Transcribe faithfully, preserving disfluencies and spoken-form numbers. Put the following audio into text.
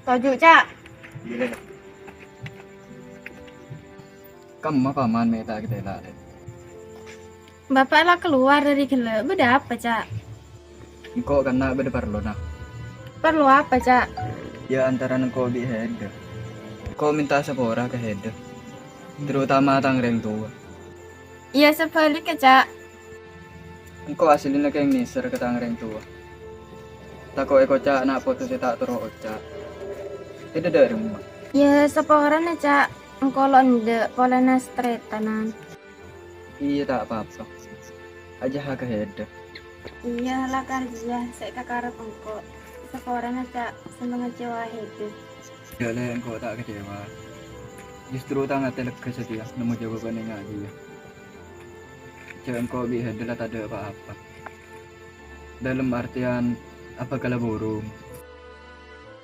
Toju', Ca'. Kemma Paman mè' ta' katèla, Lè'? Bapa' la kalowar dâri ghellâ', bâdâ apa, Ca'? Engko' kanna' bâdâ parlona. Parlo apa, Ca'? Yâ, antarana engko' bi' Hèdâ. Engko' mènta sapora ka Hèdâ, terutama tang rèng towa. Iyâ, sabhâligghâ, Ca'. Engko' asllina kèng nèser ka tang rèng towa. Tako' èkoca' na' poto sè ta' terro oca'. Hèdâ dâ' remma. Iyâ, saporana, Ca'. Engko' lo' endâ' polana strètanan. Iyâ, ta' pa-apa. Ajâgâ Hèdâ. Iyâ, la karjiyâ sè èkakarep engko'. Saporana, Ca', sè mangajâwâ Hèdâ. Yâ, Lè', engko' ta' kacèwa. Justru tang atè lega satèya nemmo jâwâbhân è ngajiyâ. Jâ' engko' bi' Hèdâ la tadâ' pa-apa. Dâlem artèyan abhâkalla burung.